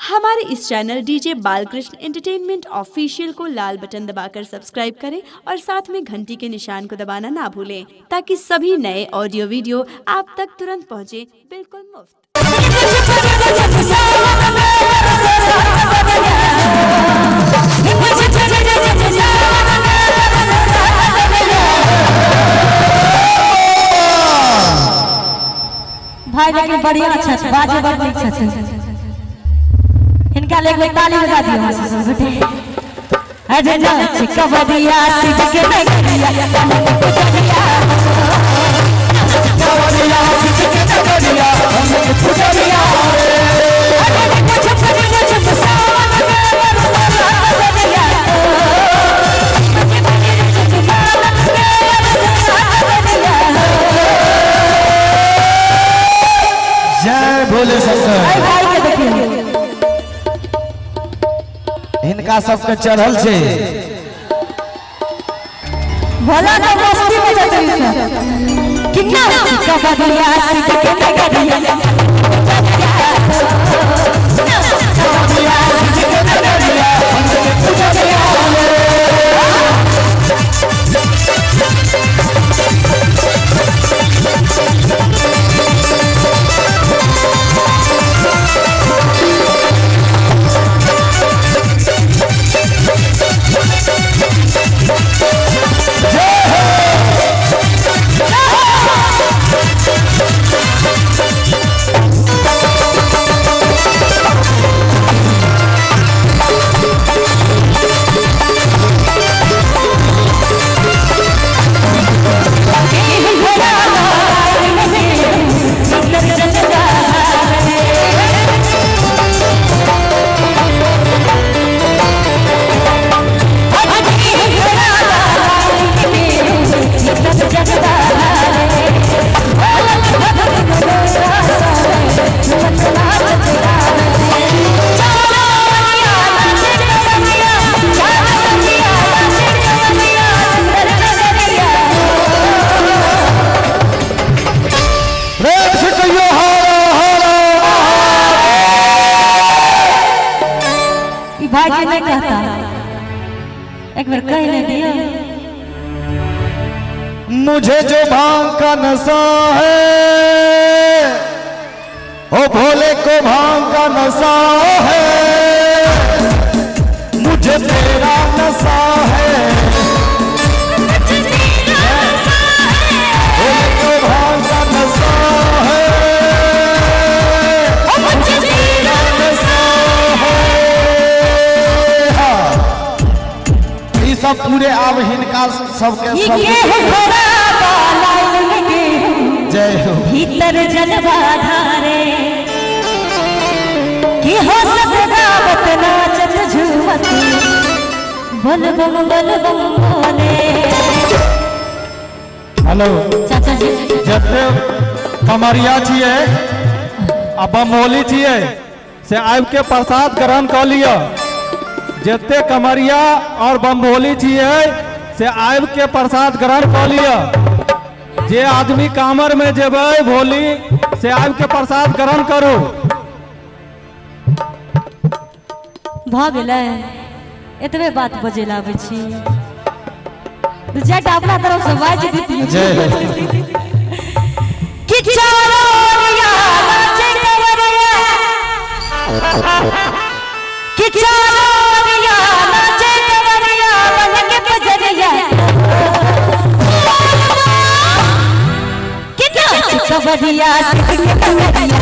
हमारे इस channel DJ Balkrishna entertainment official को लाल बटन दबाकर सब्सक्राइब करें और साथ में घंटी के निशान को दबाना ना भूलें, ताकि सभी नए ऑडियो वीडियो आप तक तुरंत पहुंचे, बिल्कुल मुफ्त। भाई लेकिन बढ़िया छथि, बाजे बड़ नीक छथिन। हिनका ले एक ताली बजा दियौ अहाँ सब गोटे। अरे नाच कबड्डिया शिव के नगरिया, पुजरिया। कबड्डिया शिव के नगरिया, पुजरिया। अरे कुछ कुछ कुछ सावन में बरसा। जय भोले शंकर। भाई भाई के देखियो, हिनका सबके चढ़ल छै। भोला के मस्ती में जतई छै कितना कबड्डिया शिव के नगरिया, कबड्डिया शिव के नगरिया, पुजरिया। प्रेम से कहियो हर हर। ई भाई जी नहीं कहता, एक बार कह ले दियो। मुझे जो भांग का नशा है, ओ भोले को भांग का नशा है, मुझे तेरा नशा है। भोले को भांग का नशा है, मुझे तेरा नशा है। हाँ। ई सब पूरे आब हिनका सबके ये सब गेहूं घोड़ा लाइन में गेहूं जय हो। भीतर जलवा धारे कि हो सब गावत नाचत झूमत बल बम बल बम बोले। हेलो चाचा जी। जते कमरिया छियै आ बमोली छियै से आबि के प्रसाद ग्रहण कऽ लिअ। जते कमरिया और बमभोली छियै से आबि के प्रसाद ग्रहण कऽ लिअ। जे आदमी कामर में जेबै भोली से आबि के प्रसाद ग्रहण करू। भऽ गेलै, एतबे बात बजै लए आबै छी। दू चारिटा अपना तरफ से बाजि दितियै। जय हो। कि चोरिया नाचे कंवरिया, कि चोरिया नाचे कंवरिया बन के पुजरिया, कि नाच कबड्डिया शिव के नगरिया।